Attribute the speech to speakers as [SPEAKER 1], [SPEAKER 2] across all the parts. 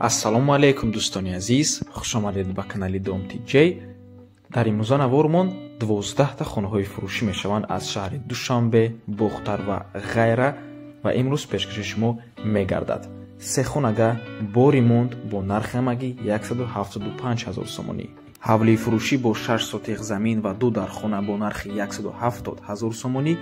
[SPEAKER 1] Ассалому алайкум, дӯстони азиз, хушомадед ба канали Дом ТJ. Дар имрӯза навормон 12та хонаҳои фурӯшӣ мешаванд аз шаҳри Душанбе, Бохтар ва ғайра ва имрӯз пешкаши шумо мегардад. Се хонага бо ремонт бо нархи ҳамагӣ 175 ҳазор сомонӣ. Ҳавлии фурӯшӣ бо 6 сотиқ замин ва 2 дархона бо нархи 170 ҳазор сомонӣ.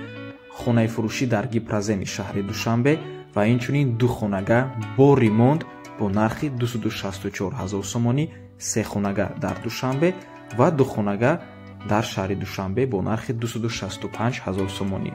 [SPEAKER 1] Хонаи фурӯшӣ дар Гипроземи шаҳри Душанбе ва инчунин 2 хонага бо ремонт бо нархи 264 ҳазор сомонӣ, се хонага дар Душанбе ва 2 хонага дар шаҳри Душанбе бо нархи 265 ҳазор сомонӣ.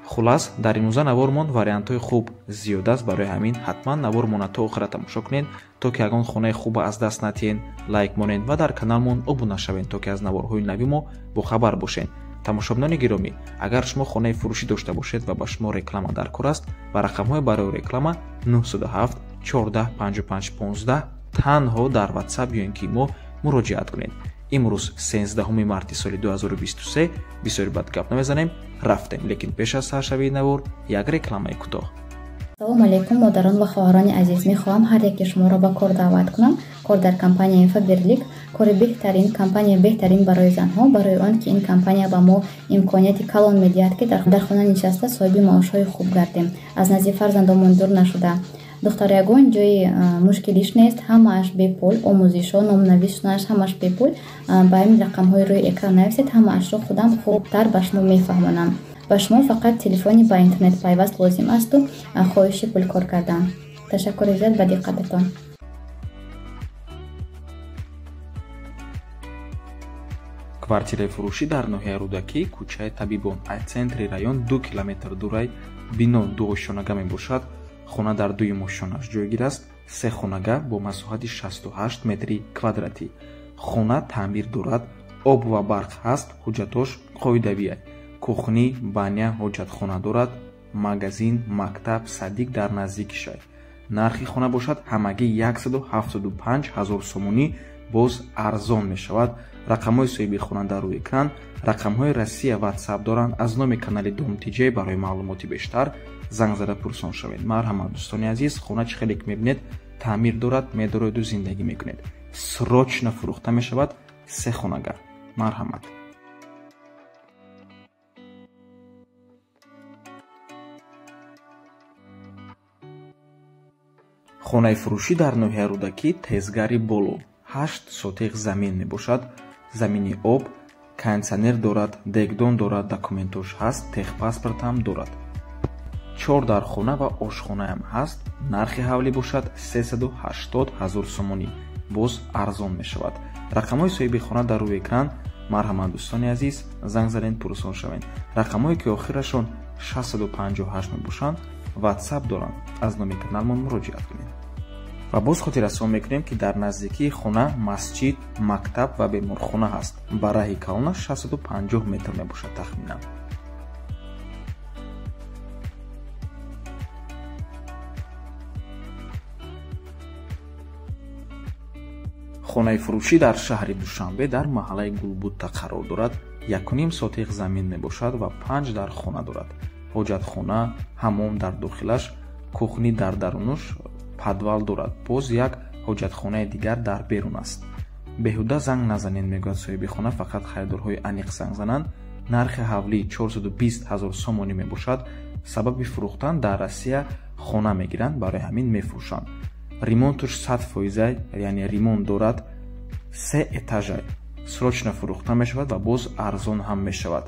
[SPEAKER 1] Хулас, дар имрӯза навормон вариантҳои хуб зиёд аст, барои ҳамин ҳатман навормона то охира тамошо кунед, то ки ягон хонаи хуба аз даст натиҳед, лайк монед ва дар каналмон обуна шавед, то ки аз наворҳои нави мо бохабар бошед. Тамошобинони гиромӣ, агар шумо хонаи фурӯшӣ дошта бошед ва ба шумо реклама дар кор аст, ба рақамҳои барои реклама 907 14 55 15 танҳо дар WhatsApp ё ин ки мо муроҷиат кунед. Имрӯз 13 марти соли 2023, бисёри бад гап намезанем, рафтем, лекин пеш аз саршавии навор як рекламаи кӯтоҳ.
[SPEAKER 2] Ассалому алайкум, модарон ва хоҳарони азиз. Мехоҳам ҳар яке шуморо ба кор даъват кунам. Кор дар компанияи Фаберлик, кори беҳтарин, компания беҳтарин барои занҳо, барои он ки ин компания ба мо имконияти калон медиҳад, ки дар хона нишаста соҳиби маошҳои хуб гардем, аз назди фарзандомон дур нашуда. Духтар, ягон ҷои мушкилиш нест, ҳамааш бепул, омӯзишҳо, номнависшунаш ҳамааш бепул. Ба ин рақамҳои рӯи экран нависед, ҳамаашро худам хубтар ба шумо мефаҳмонам. Ба шумо фақат телефони ба интернет пайваст лозим асту хоҳиши пул кор кардан. Ташаккури зиёд ба диққататон.
[SPEAKER 1] Квартираи фурӯшӣ дар ноҳияи Рӯдакӣ, кӯчаи Табибон, аз центри район 2 километр дурай, бино дуошёнага мебошад. Хона дар дуюм ошёнаш ҷойгир аст. Се хонага бо масоҳати 68 метри квадратӣ. Хона таъмир дорад, об ва барқ ҳаст, ҳуҷҷатош қоидавия. Кухни, баня, ҳоҷатхона дорад, магазин, мактаб, садик дар наздики шай. Нархи хона бошад ҳамагӣ 175 ҳазор сомонӣ, боз арзон мешавад. Рақамҳои соҳиби хона дар рӯи экран, рақамҳои Россия WhatsApp доранд. Аз номи канали Дом ТJ барои маълумоти бештар занг зада пурсон шавед. Марҳамат, дӯстони азиз, хона чӣ хеле ки мебинед таъмир дорад, медороеду зиндагӣ мекунед. Срочно фурӯхта мешавад се хонага. Марҳамат. Хонаи фурӯшӣ дар ноҳияи Рӯдакӣ, тезгари боло, 8 сотиқ замин мебошад. Замини об, кондитсионер дорад, дегдон дорад, документош ҳаст, техпаспорт ҳам дорад. 4 дархона ва ошхонаам ҳаст. Нархи ҳавлӣ бошад 380 ҳазор сомонӣ, боз арзон мешавад. Рақамҳои соҳиби хона дар рӯи экран. Марҳамат, дӯстони азиз, занг занед, пурсон шавед. Рақамҳое ки охирашон 658 мебошанд, WhatsApp доранд. Аз номи каналмон муроҷиат кунед. Ва боз хотиррасон мекунем, ки дар наздикии хона масҷид, мактаб ва беморхона ҳаст. Ба раҳи калона 650 метр мебошад тахминан. Хонаи фурӯшӣ дар шаҳри Душанбе дар маҳаллаи Гулбутта қарор дорад. 1.5 сотиқ замин мебошад ва 5 дархона дорад. Ҳоҷатхона, ҳамом дар дохилаш, кухни дар дарунаш, подвал дорад. Боз як ҳоҷатхонаи дигар дар берун аст. Беҳуда занг назанед, мегӯяд соҳиби хона, фақат харидорҳои аниқ занг зананд. Нархи ҳавлӣ 420 ҳазор сомонӣ мебошад. Сабаби фурӯхтан дар Россия хона мегиранд, барои ҳамин мефурӯшанд. Ремонтуш 100%, яъне ремонт дорад, 3 этажай. Срочно фурӯхта мешавад ва боз арзон ҳам мешавад.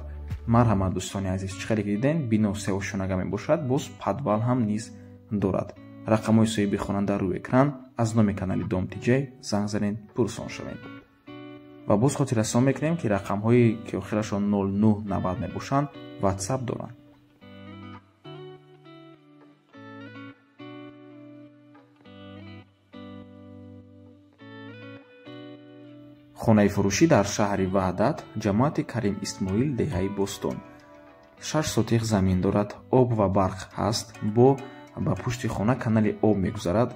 [SPEAKER 1] Марҳамат, дӯстони азиз, чӣ хеле ки дидем, бино сеошёнага мебошад, боз подвал ҳам низ дорад. Рақамҳои соҳиби хона дар рӯи экран. Аз номи канали Дом ТJ занг занед, пурсон шавед. Ва боз хотиррасон мекунем, ки рақамҳое ки охирашон 0990 мебошанд, WhatsApp доранд. Хонаи фурӯшӣ дар шаҳри Ваҳдат, ҷамоати Карим Исмоил, деҳаи Бостон. 6 сотиқ замин дорад, об ва барқ ҳаст, бо ба пушти хона канали об мегузарад,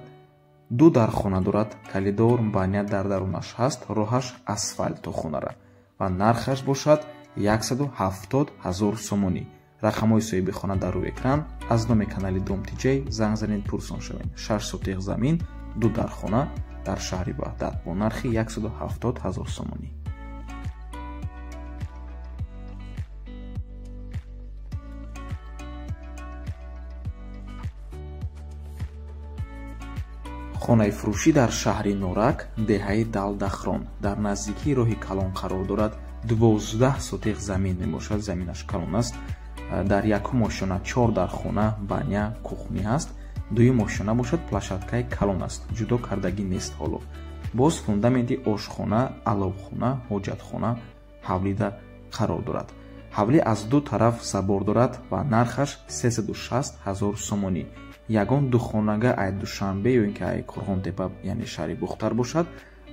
[SPEAKER 1] 2 дархона дорад, коридор, баня дар дарунаш ҳаст, роҳаш асфалт то хонара ва нархаш бошад 170 ҳазор сомонӣ. Рақамҳои соҳиби хона дар рӯи экран. Аз номи канали Дом ТJ занг занед, пурсон шавед. 6 сотиқ замин Ду дархона дар шаҳри Ваҳдат бо нархи 170 000 сомонӣ. Хонаи фурӯшӣ дар шаҳри Норак, деҳаи Далдахрон, дар наздикии роҳи калон қарор дорад. 12 сотиқ замин мебошад, заминаш калон аст. Дар якум ошёна 4 дархона, баня, кухни ҳаст. Дуюм ошёна бошад, площадкаи калон аст, ҷудо кардагӣ нест ҳоло. Боз фундаменти ошхона, аловхона, ҳоҷатхона ҳавлида қарор дорад. Ҳавлӣ аз ду тараф забор дорад ва нархаш 360 000 сомонӣ. Ягон духонага ай Душанбе ё ин ки ай Қурғонтепа, яъне шаҳри Бухтар бошад,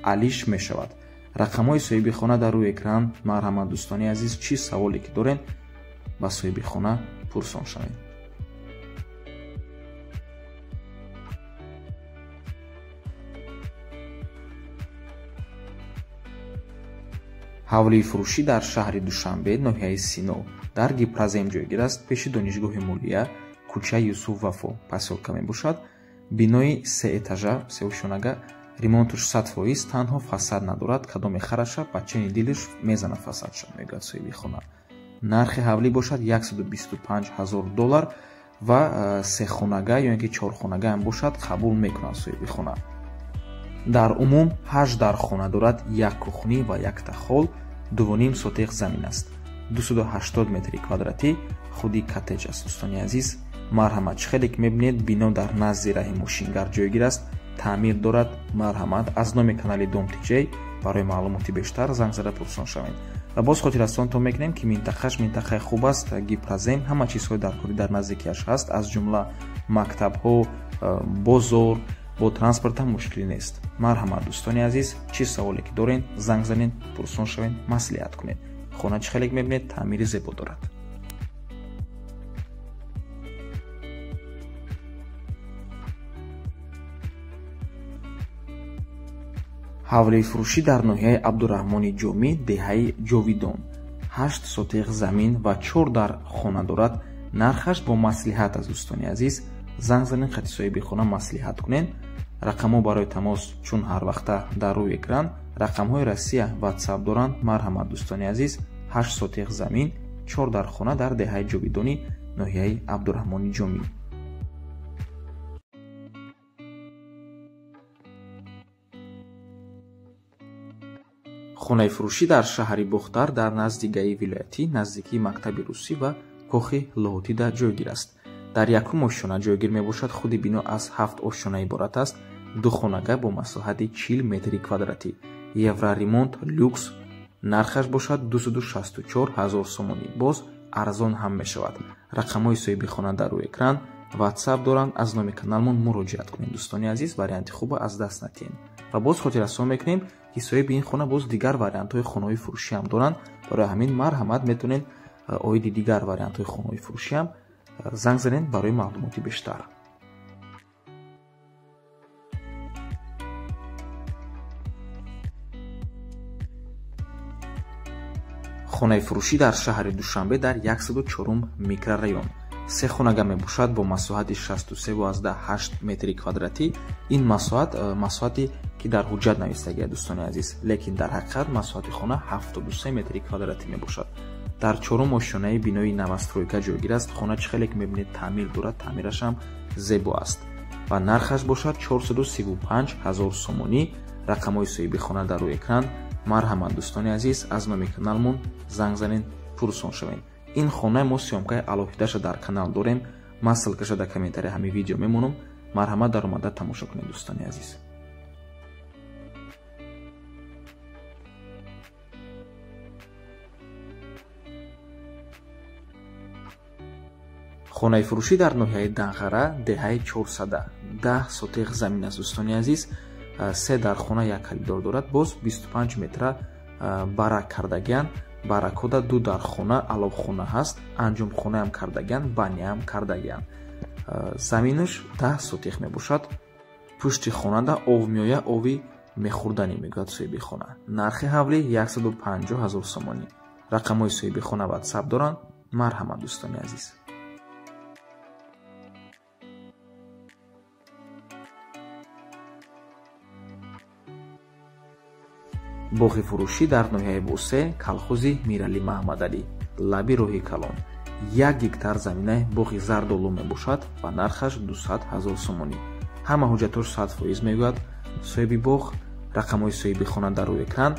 [SPEAKER 1] алиш мешавад. Рақамҳои соҳиби хона дар рӯи экран. Марҳамат дӯстони азиз, чӣ саволе ки дорен ба соҳиби хона пурсон шавед. Ҳавлии фурӯшӣ дар шаҳри Душанбе, ноҳияи Сино, дар Гипразем ҷойгир аст, пеши донишгоҳи молия, кӯчаи Юсуф Вафо посёлка мебошад. Бинои сеэтажа, сеошёнага, ремонтуш 100%, танҳо фасад надорад. Кадоме хараша ба чени дилиш мезанад фасадша, мегӯяд соҳиби хона. Нархи ҳавлӣ бошад 125 000 доллар ва сехонага ё ин ки чорхонага ҳам бошад қабул мекунад соҳиби хона. Дар умум 8 дархона дорад, як кухни ва якта хол, 2,5 сотиқ замин аст. 280 метри квадратӣ худи коттедж аст дӯстони азиз. Марҳамат, чӣ хеле ки мебинед, бино дар назди раҳи мошингар ҷойгир аст, таъмир дорад. Марҳамат, аз номи канали Дом ТЖ барои маълумоти бештар занг зада пурсон шавед. Ва боз хотиррасонтон мекунем, ки минтақаш минтақаи хуб аст, Гипразем, ҳама чизҳои даркорӣ дар наздикиаш ҳаст, аз ҷумла мактабҳо, бозор, бо транспорт ҳам мушкилӣ нест. Марҳамат дӯстони азиз, чӣ саволе ки дорен, занг занед, пурсон шавед, маслиҳат кунед. Хона чӣ хеле ки мебинед, таъмири зебо дорад. Ҳавлии фурӯшӣ дар ноҳияи Абдураҳмони Ҷомӣ, деҳаи Ҷовидон, 8 сотиқ замин ва 4 дар хона дорад. Нархаш бо маслиҳат аст дӯстони азиз. Занг занед, хати соҳиби хона маслиҳат кунед. Рақамҳо барои тамос чун ҳар вақта дар рӯи экран, рақамҳои Россия WhatsApp доранд. Марҳамат дӯстони азиз, 8 сотиқ замин, 4 дар хона дар деҳаи Ҷовидони ноҳияи Абдураҳмони Ҷомӣ. Хонаи фурӯшӣ дар шаҳри Бухтар дар назди гаи вилоятӣ, наздикии мактаби русӣ ва кохи Лоҳутида ҷойгир аст. Дар якум ошёна ҷойгир мебошад. Худи бино аз 7 ошёна иборат аст. Ду хонага бо масоҳати 40 метри квадратӣ. Евроремонт люкс, нархаш бошад 264 000 сомонӣ. Боз арзон ҳам мешавад. Рақамҳои соҳиби хона дар рӯи экран, WhatsApp доранд. Аз номи каналмон муроҷиат кунед дӯстони азиз, варианти хуба аз даст натиҳед. Ва боз хотиррасон мекунем, ки соҳиби ин хона боз дигар вариантҳои хонаҳои фурӯшӣ ҳам доранд. Барои ҳамин марҳамат, метавонед оиди дигар вариантҳои хонаҳои фурӯшӣ ҳам занг занед барои маълумоти бештар. Хонаи фурӯшӣ дар шаҳри Душанбе дар 104 микрорайон. Се хонага мебошад бо масоҳати 63,8 метри квадратӣ. Ин масоҳат масоҳате ки дар ҳуҷҷат навистагиаст дӯстони азиз, лекин дар ҳақиқат масоҳати хона 73 метри квадратӣ мебошад. Дар чорум ошёнаи бинои новостройка ҷойгир аст. Хона чӣ хеле ки мебинед таъмир дорад, таъмираш ҳам зебо аст ва нархаш бошад 435 000 сомонӣ. Рақамҳои соҳиби хона дар рӯи экран. Марҳамат дӯстони азиз, аз номи каналмон занг занед, пурсон шавед. Ин хонаи мо съёмкаи алоҳидаша дар канал дорем. Ман ссылкаша дар комментарии ҳамин видео мемонам. Марҳамат, даромада тамошо кунед дӯстони азиз. Хонаи фурӯшӣ дар ноҳияи Данғара, деҳаи Чорсада, 10 сотиқ замин аст дӯстони азиз. 3 дар хона, як коридор дорад. Боз 25 метра барак кардагиан. Баракода 2 дар хона, аловхона ҳаст, анҷумхонаам кардагиан, баняам кардагиан. Заминаш 10 сотиқ мебошад. Пушти хонада ов меоя, ови мехӯрданӣ мегӯяд соҳиби хона. Нархи ҳавлӣ 150 000 сомонӣ. Рақамҳои соҳиби хона WhatsApp доранд. Марҳамат дӯстони азиз. Боғи фурӯшӣ дар ноҳияи Босе, колхози Миралӣ Маҳмадалӣ, лаби роҳи калон. 1 гектар заминаи боғи зардолу мебошад ва нархаш 200 000 сомонӣ. Ҳама ҳуҷҷатош 100% мегӯяд соҳиби боғ, рақамҳои соҳиби хона дар рӯи экран,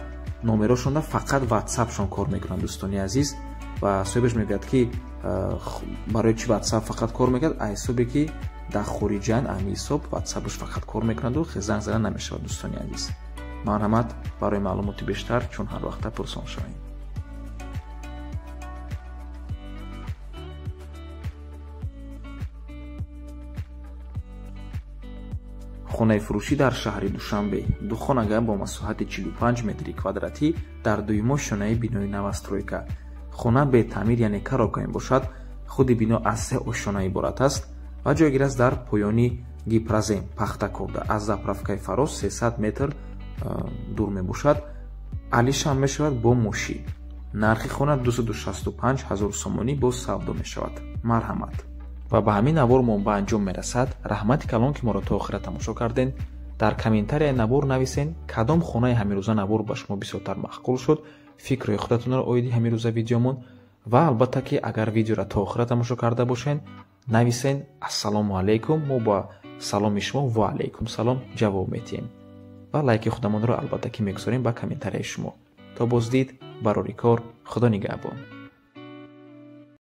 [SPEAKER 1] номерошонда фақат ватсапшон кор мекунанд дӯстони азиз. Ва соҳибаш мегӯяд, ки барои чӣ ватсап фақат кор мекунад, аз ҳисобе ки дар хориҷан ами ҳисоб ватсапш фақат кор мекунаду занг зада намешавад дӯстони азиз. Марҳамат барои маълумоти бештар чун ҳар вақта пурсон шавем. Хонаи фурӯшӣ дар шаҳри Душанбе, ду хонага бо масоҳати 45 метри квадратӣ дар дуюм ошёнаи бинои новостройка. Хона бетаъмир, яъне коробка мебошад. Худи бино аз 3 ошёна иборат аст ва ҷойгир аст дар поёни Гипрозем Пахтакорда, аз заправкаи Фароз 300 метр дур мебошад. Алишам мешавад бо мошин. Нархи хона 265 000 сомонӣ бо савдо мешавад. Марҳамат. Ва ба ҳамин навор мо ба анҷом мерасад. Раҳмати калон, ки моро то охира тамошо карден. Дар комментарияи навор нависен, кадом хонаи ҳамирӯза навор ба шумо бисёртар маъқул шуд, фикрҳои худатонро оиди ҳамирӯза видеомон. Ва албатта ки агар видеоро то охира тамошо карда бошен, нависен ассалому алайкум, мо ба саломи шумо ва алайкум салом ҷавоб медиҳем ва лайки худамонро албатта ки мегузорем ба комментарияи шумо. То боздид, барори кор, Худо нигаҳбон.